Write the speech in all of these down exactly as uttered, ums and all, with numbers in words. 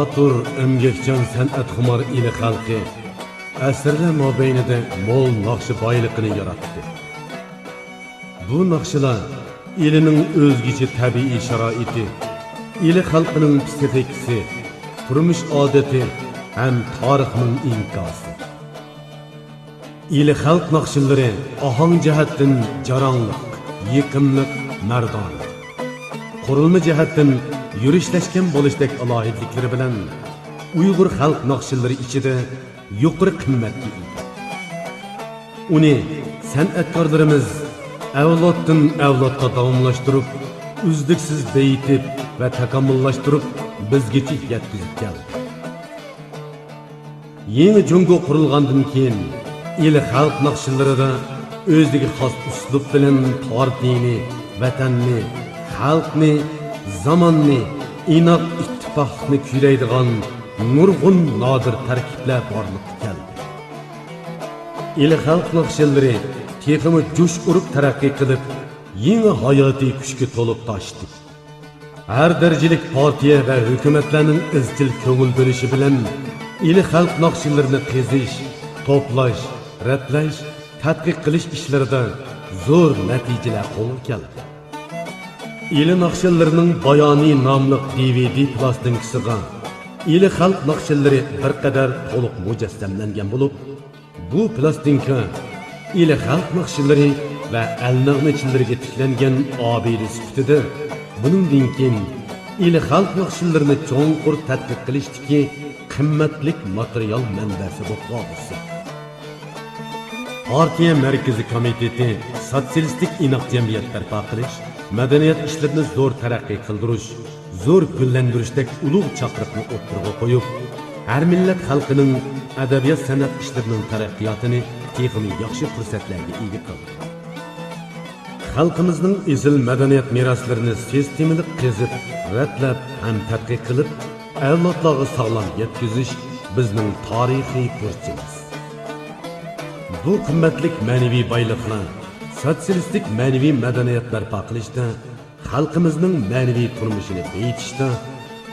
ماتۇر، ئەمگەكچان، سەنئەتخۇمار ئىلى خەلقى ئەسىرلەر مابەينىدە مول ناخشا بايلىقىنى ياراتتى. بۇ ناخشىلار ئىلىنىڭ ئۆزگىچە تەبىئىي شارائىتى، ئىلى خەلقىنىڭ پىسخىكىسى، تۇرمۇش ئادىتى ھەم تارىخىنىڭ ئىنكاسى. ئىلى خەلق ناخشىلىرى ئاھاڭ جەھەتتىن جاراڭلىق، يېقىملىق، مەردانە. قۇرۇلما جەھەتتىن يۈرۈشلەشكەن بولۇشتەك ئالاھىدىلىكلىرى بىلەن ئۇيغۇر خەلق ناخشىلىرى ئىچىدە يۇقىرى قىممەتكە ئىگە. ئۇنى سەنئەتكارلىرىمىز ئەۋلادتىن ئەۋلادقا داۋاملاشتۇرۇپ، ئۈزلۈكسىز بېيىتىپ ۋە تاكامۇللاشتۇرۇپ، بىزگىچە يەتكۈزۈپ كەلدى. يېڭى جۇڭگو قۇرۇلغاندىن كېيىن، ئىلى خەلق ناخشىلىرىدا ئۆزىگە خاس ئۇسلۇب بىلەن پارتىيىنى، ۋەتەننى، خەلقنى، زاماننى، ئىناق ئىتتىپاقلىقنى كۈيلەيدىغان نۇرغۇن نادىر تەركىبلەر بارلىققا كەلدى. ئىلى خەلق ناخشىلىرى تېخىمۇ جۇش ئۇرۇپ تەرەققىي قىلىپ، يېڭى ھاياتىي كۈچكە تولۇپ تاشتى. ھەر دەرىجىلىك پارتىيە ۋە ھۆكۈمەتلەرنىڭ ئىزچىل كۆڭۈل بۆلۈشى بىلەن ئىلى خەلق ناخشىلىرىنى قېزىش، توپلاش، رەتلەش، تەتقىق قىلىش ئىشلىرىدا زور نەتىجىلەر قولغا كەلدى. ئىلى ناخشىلىرىنىڭ بايانى ناملىق دى ۋى دى پىلاستىنكىسىغا ئىلى خەلق ناخشىلىرى بىر قەدەر تولۇق مۇجەسسەملەنگەن بولۇپ، بۇ پىلاستىنكا ئىلى خەلق ناخشىلىرى ۋە ئەل نەغمىچىلىرىگە تىكلەنگەن ئابىدە سۈپىتىدە، بۇنىڭدىن كېيىن ئىلى خەلق ناخشىلىرىنى چوڭقۇر تەتقىق قىلىشتىكى قىممەتلىك ماتېرىيال مەنبەسى بولۇپ قالغۇسى. پارتىيە مەركىزىي كومىتېتى سوتسىيالىستىك ئىناق جەمئىيەت بەرپا قىلىش، مەدەنىيەت ئىشلىرىنى زور تەرەققىي قىلدۇرۇش، زور گۈللەندۈرۈشتەك ئۇلۇغ چاقىرىقنى ئوتتۇرىغا قويۇپ، ھەر مىللەت خەلقىنىڭ ئەدەبىيات-سەنئەت ئىشلىرىنىڭ تەرەققىياتىنى تېخىمۇ ياخشى پۇرسەتلەرگە ئىگە قىلدى. خەلقىمىزنىڭ ئېسىل مەدەنىيەت مىراسلىرىنى سىستېمىلىق قېزىپ، رەتلەپ ھەم تەتقىق قىلىپ، ئەۋلادلارغا ساغلام يەتكۈزۈش بىزنىڭ تارىخىي بۇرچىمىز. بۇ قىممەتلىك مەنىۋى بايلىقلار سوتسىيالىستىك مەنىۋى مەدەنىيەت بەرپا قىلىشتا، خەلقىمىزنىڭ مەنىۋى تۇرمۇشىنى بېيىتىشتا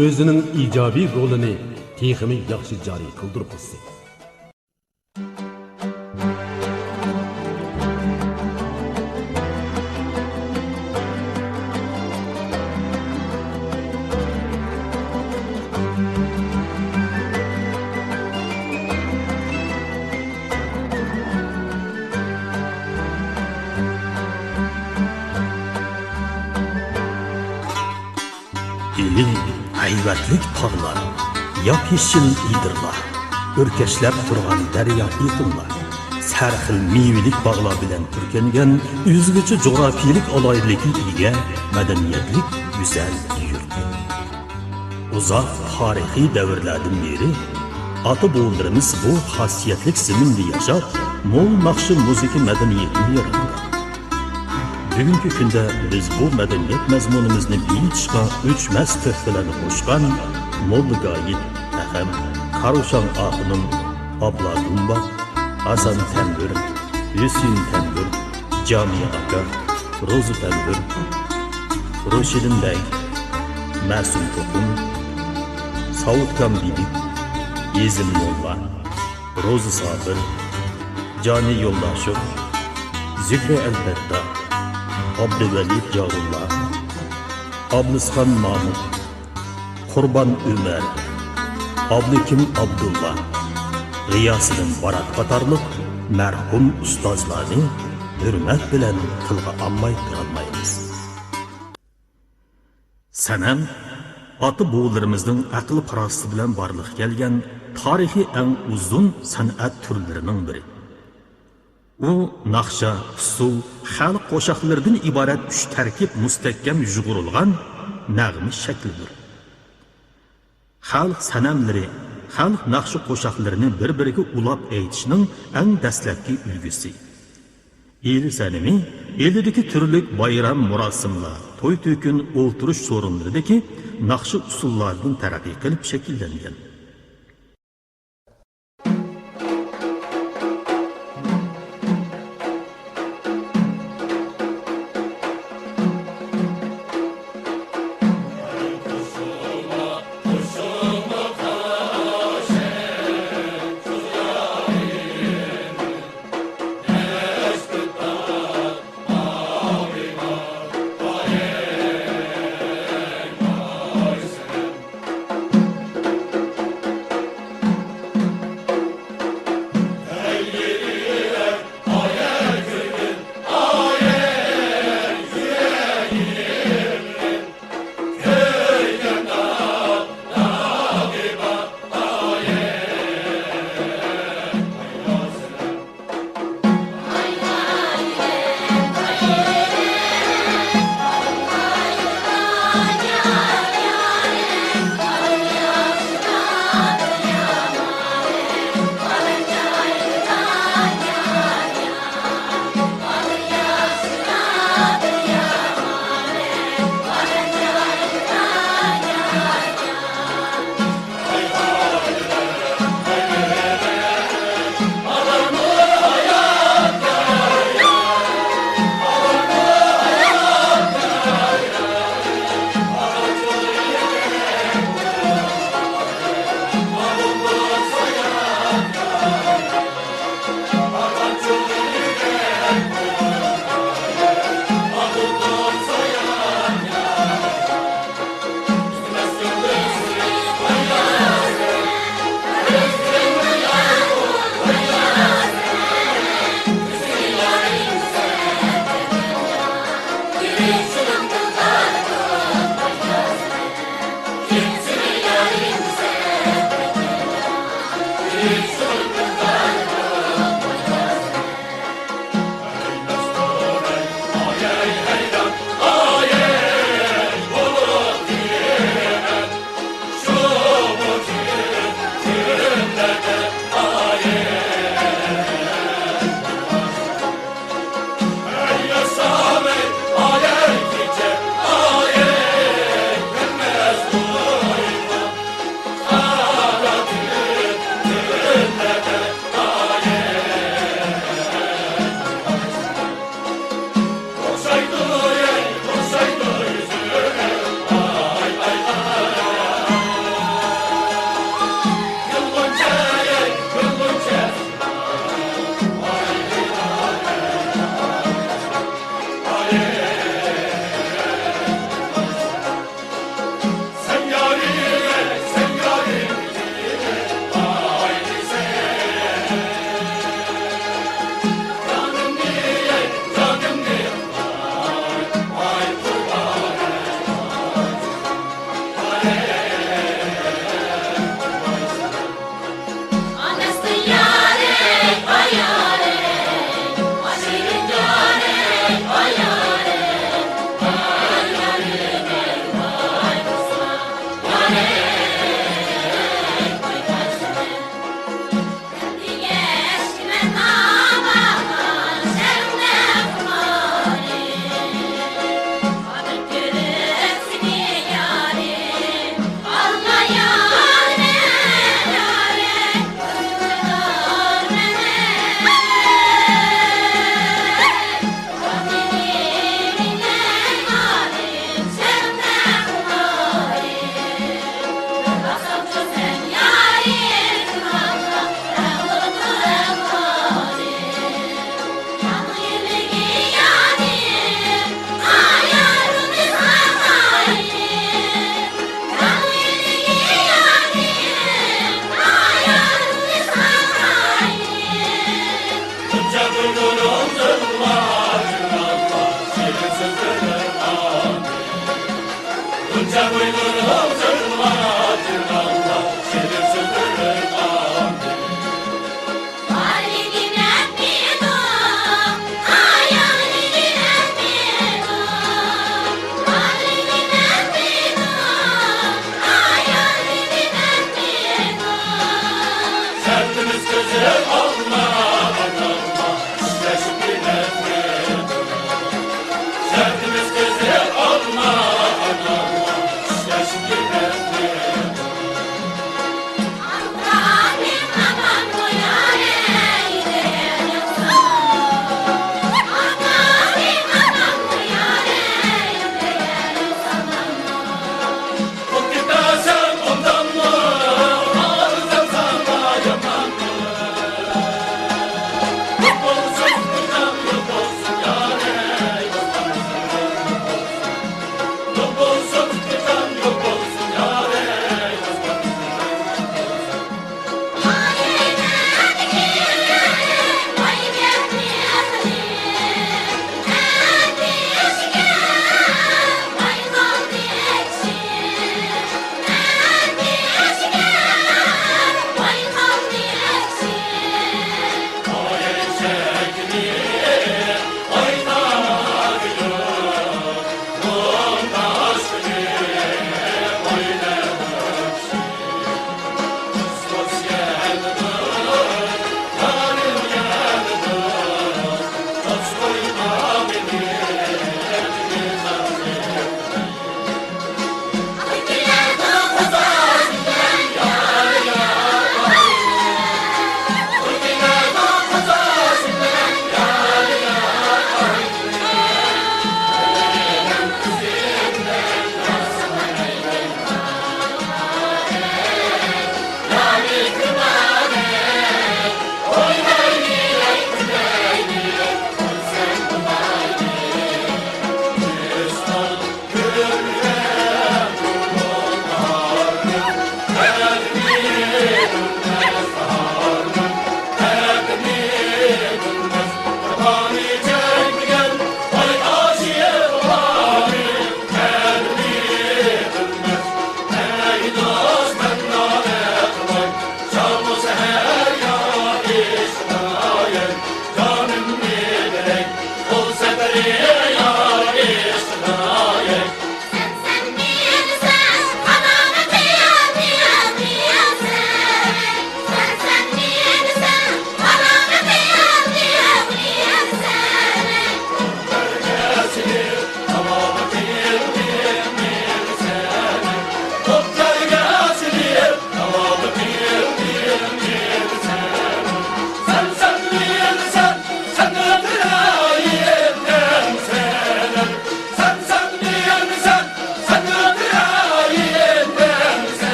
ئۆزىنىڭ ئىجابىي رولىنى تېخىمۇ ياخشى جارى قىلدۇرغۇسى. ئىلى ھەيۋەتلىك تاغلار، ياپيېشىل ئېدىرلار، ئۆركەشلەپ تۇرغان دەريا ئېقىنلار، ھەر خىل مېۋىلىك باغلار بىلەن پۈركەنگەن ئۆزگىچە جۇغراپىيەلىك ئالاھىدىلىككە ئىگە مەدەنىيەتلىك گۈزەل يۇرت. ئۇزاق تارىخىي دەۋرلەردىن بېرى ئاتا-بوۋىلىرىمىز بۇ خاسىيەتلىك زېمىندا ياشاپ، مول ناخشا-مۇزىكا مەدەنىيىتىنى ياراتقان. بۈگۈنكى كۈندە بىز بۇ مەدەنىيەت مەزمۇنىمىزنى بېيىتىشقا ئۆچمەس تۆھپىلەرنى قوشقان موللا گايىت، ئەخەم، كاروشان ئاخۇنۇم، ئابلا دۇمباق، ھاسان تەمبۇر، ھۈسىن تەمبۇر، جامىيە ئاكا، روزى تەمبۇر، روشىدىن بەگ، مەسۇم توخۇم، ساۋۇتكان بىبىك، ھېزىم موللا، روزى سابىر، جانى يولداشوف، زۆھرە ئەلپەتتا، ئابدۇۋەلى جارۇللا، ئابلىسخان مامۇت، قۇربان ئۆمەر، ئابلىكىم ئابدۇللا، غىياسىدىن بارات قاتارلىق مەرھۇم ئۇستازلارنى ھۆرمەت بىلەن تىلغا ئالماي تۇرالمايمىز. سەنەم ئاتا-بوۋىلىرىمىزنىڭ ئەقىل-پاراسىتى بىلەن بارلىققا كەلگەن تارىخىي ئەڭ ئۇزۇن سەنئەت تۈرلىرىنىڭ بىرى. ئۇ ناخشا، ئۇسسۇل، خەلق قوشاقلىرىدىن ئىبارەت ئۈچ تەركىب مۇستەھكەم يۇغۇرۇلغان نەغمە شەكلىدۇر. خەلق سەنەملىرى، خەلق ناخشا قوشاقلىرىنى بىر-بىرىگە ئۇلاپ ئېيتىشنىڭ ئەڭ دەسلەپكى ئۈلگىسى. ئىلى سەنىمى ئىلىدىكى تۈرلۈك بايرام مۇراسىملار، توي-تۆكۈن، ئولتۇرۇش سورۇنلىرىدىكى ناخشا ئۇسسۇللاردىن تەرەققىي قىلىپ شەكىللەنگەن.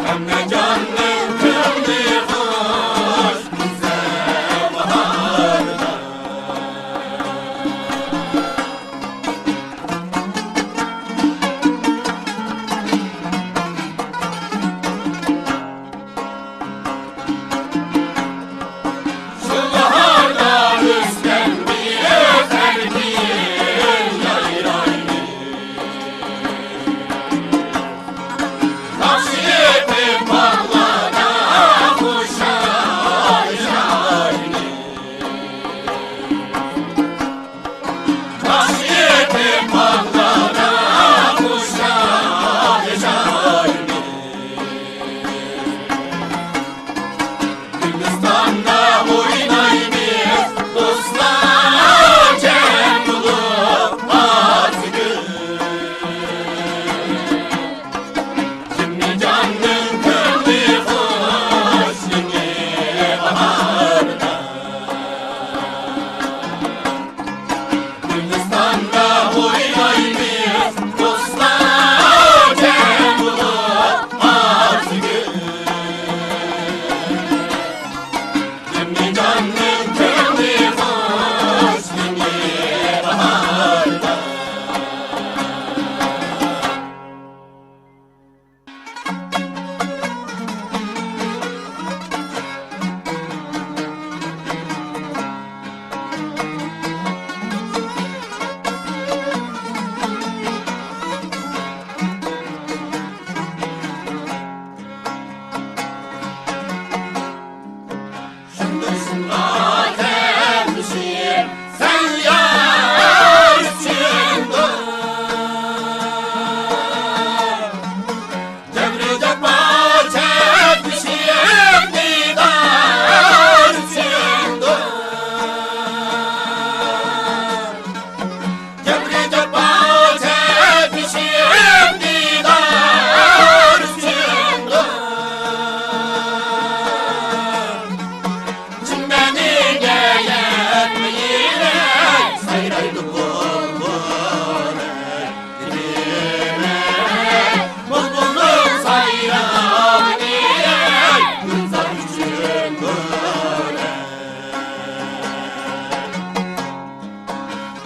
ھەممە جاننىڭ كۆڭلى خۇش، گۈزەل باھاردا. شۇ باھاردا ئۆسكەن بىز ئەركىن يايلايلى. ناخشا ئېيتىپ باغلاردا خۇشال ياشايلى. ناخشا ئېيتىپ باغلاردا خۇشال ياشايلى. گۈلىستاندا ئوينايمىز دوستلار جەم بولۇپ ئارزۇگۈل. ھەممە جاننىڭ كۆڭلى خۇش يېڭى باھاردا. گۈلىستاندا ئوينايمىز دوستلار جەم بولۇپ ئارزۇگۈل. ھەممە جاننىڭ كۆڭلى خۇش يېڭى باھاردا. شۇنداق شۇنداق ئاتەشلىشىپ سەن يار ئۈچۈندۇر. جەبرى جاپا چەكمىشىم دىدار ئۈچۈندۇر. جەبرى جاپا چەكمىشىم دىدار ئۈچۈندۇر. چىن مەنىگە يەتمىگىنە سايرايدۇ بۇلبۇل. بۇلبۇلنىڭ سايرىغىنى گۈلزار ئۈچۈندۇر.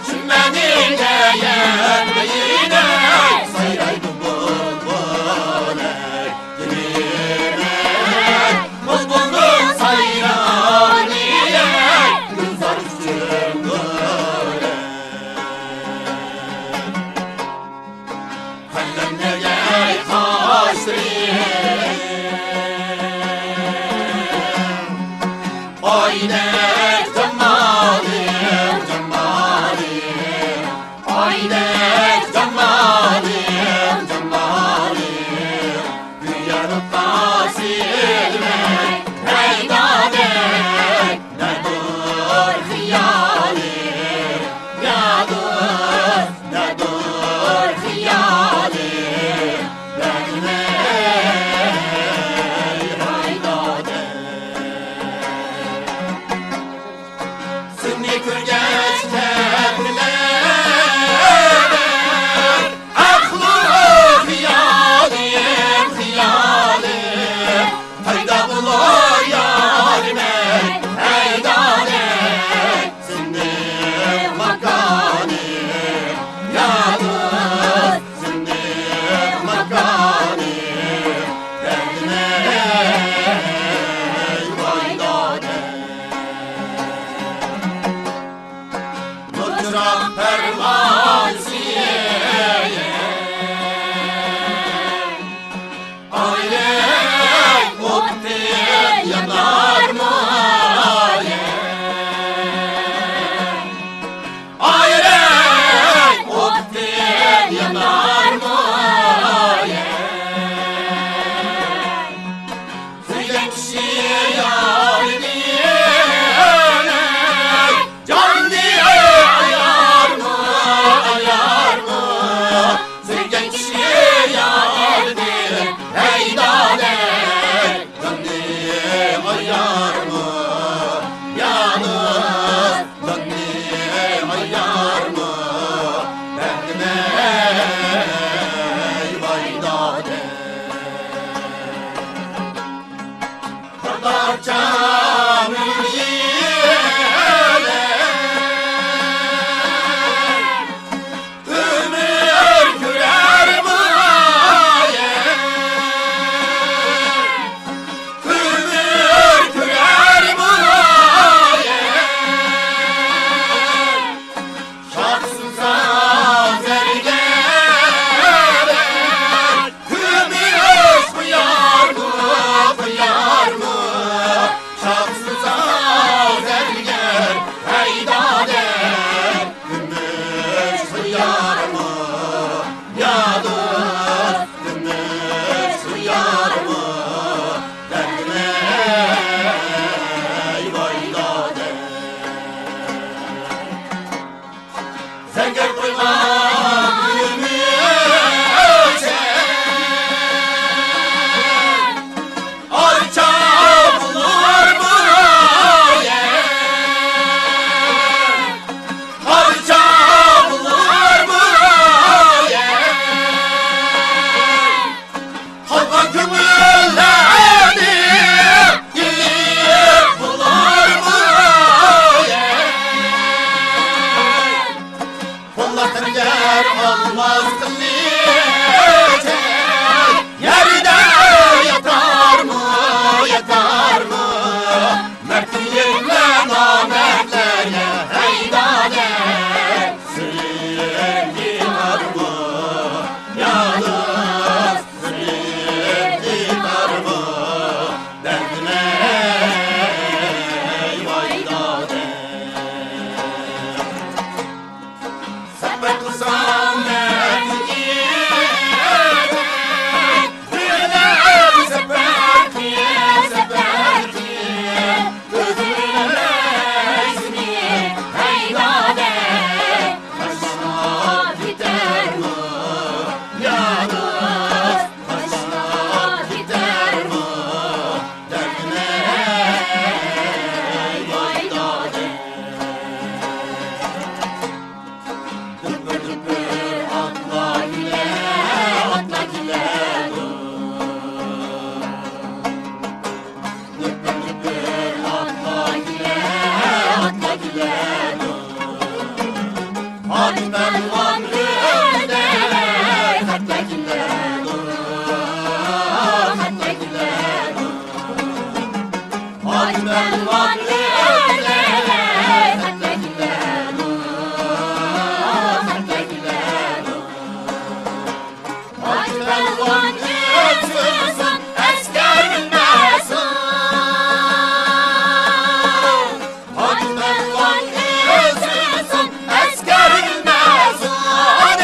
چىن مەنىگە يەتمىگىنە سايرايدۇ بۇلبۇل. بۇلبۇلنىڭ سايرىغىنى گۈلزار ئۈچۈندۇر. قەلەملەرگە قاشلىرى ئايدەك جامالىم، جامالىم، ئايدەك جامالىم، جامالىم، يارىققا سىيلىمەي ھەيدادەك. نەدۇر خىيالىم، يا دوست، نەدۇر خىيالىم، بەرمەي ھەيدادەك. سېنى كۆرگەچ كەتمىلەر ئەقلىم، خىيالىم، خىيالىم، پەيدا بولۇر يارىمەن ھەيدادەك. سېنىڭ ماكانىڭ يا دوست، سېنىڭ ماكانىڭ دەردىمەي ۋاي دادەم. نۇر چىراغ پەرۋانىسى ئايەك ئوتتىن يانارمۇ ئايەك؟ ئايەك ئوتتىن يانارمۇ ئايەك؟ سۆيگەن كىشى يارىدىن جاننى ئايارمۇ، ئايارمۇ؟ سۆيگەن كىشى يارىدىن ھەيدادەك جاننى ئايارمۇ، يا دوست، جاننى ئايارمۇ؟ بەردىمەي ۋاي دادەم. ئۆمۈر كۆرەرمۇ ئايەم؟ ئۆمۈر كۆرەرمۇ ئايەم؟ شاخسىز زەرگەر، كۆمۈش قويارمۇ، قويارمۇ؟ شاخسىز زەرگەر، ھەي دادە، كۆمۈش قويارمۇ، يا دوست، كۆمۈش قويارمۇ، دەردىم ئەي ۋاي دادە. زەرگەر قويغان ئۆمۈر ئارچا بولۇر بۇ يەر. ئارچا بولۇر بۇ يەر. قالغان كۆڭۈللەرنى ئىللىق بولار بۇ يەر. قوللار خەنجەر ئالماس قىلىچ، يەردە ياتارمۇ، ياتارمۇ؟ مەردىن يەتمە نامەردلەرگە ھەي دادە، سىرىم يېتارمۇ، يا دوست، سىرىم يېتارمۇ، دەردىم ئەي ۋاي دادە. سەپەر قىلسام مەن يېتەي، بىلەن سەپەر قىل، سەپەر قىل. ئۆزۈڭنى ھەي دادە، تاشلاپ كېتەرمۇ، يا دوست، تاشلاپ كېتەرمۇ، دەردىم ئەي ۋاي دادە. دۈپۈر دۈپۈر ئاتلار كېلە، ئاتلار كېلەدۇ. دۈپۈر دۈپۈر ئاتلار كېلە، ئاتلار كېلەدۇ. ھاجى پەلۋان ئۆيىدە خەتلەر كېلەدۇ، خەتلەر كېلەدۇ. ھاجى پەلۋان ئۆيىدە خەتلەر كېلەدۇ، خەتلەر كېلەدۇ. ھاجى پەلۋان ئۆزى بولسۇن، ئەسكەر مەسئۇل. ھاجى پەلۋان ئۆزى بولسۇن، ئەسكەر مەسئۇل.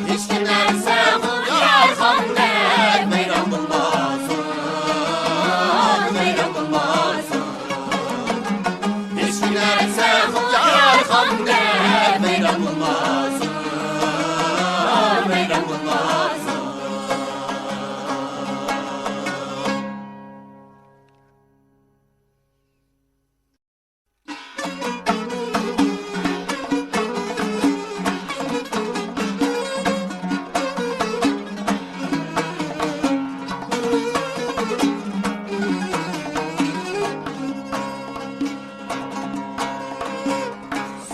ھېچكىم نەرسە خۇديارخاندەك ۋەيران بولماسۇن، ۋەيران بولماسۇن. ھېچكىم نەرسە خۇديارخاندەك ۋەيران بولماسۇن، ۋەيران بولماسۇن.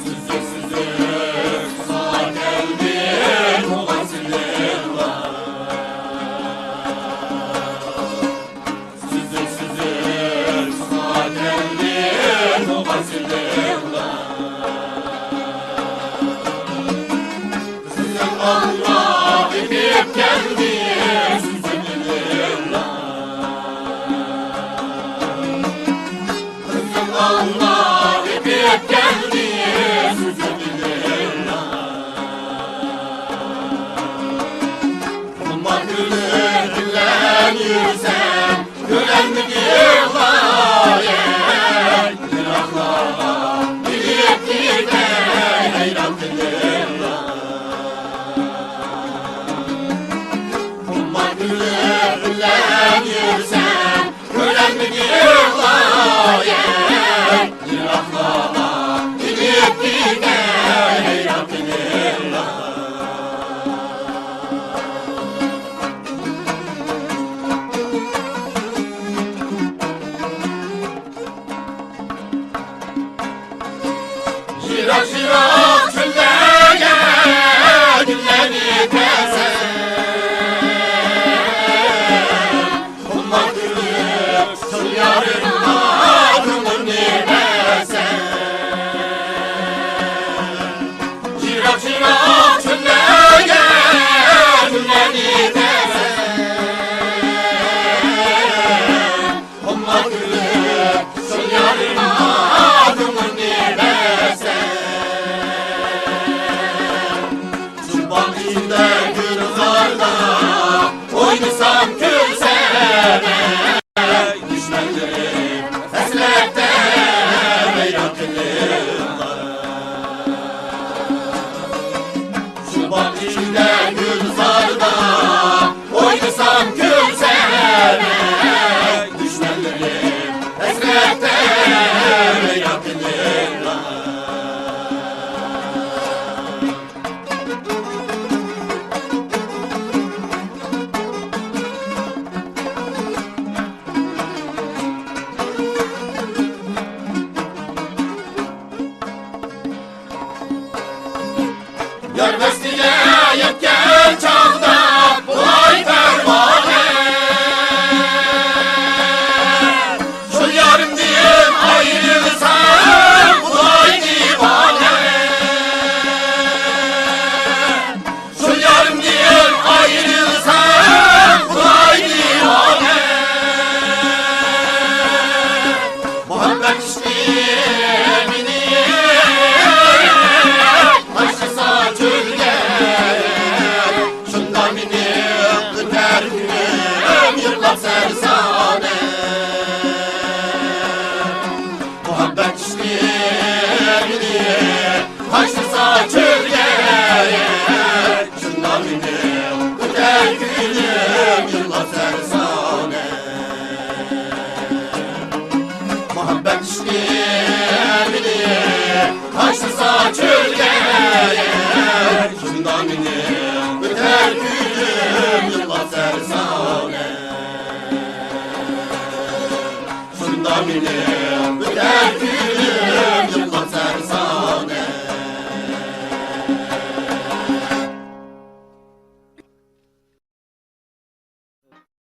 سۈزۈك سۈزۈك سۇغا كەلدى تۇغان سېلىڭلار. سۈزۈك سۈزۈك سۇغا كەلدى تۇغان سېلىڭلار. سۈزۈك ئالما ئېپىپ كەلدى سۈزۈك ئېلىڭلار. قىزىل ئالما ئېپىپ كەلدى سۈزۈك ئېلىڭلار. خۇمار كۈلۈپ بىلەن يۈرسەم، كۆرەلمىدىڭلار، يىراقلارغا ئېلىپ كېتەي ھەيران قېلىڭلار. خۇمار كۈلۈپ بىلەن يۈرسەم، كۆرەلمىدىڭلار، يىراقلارغا ئېلىپ كېتەي ھەيران قېلىڭلار.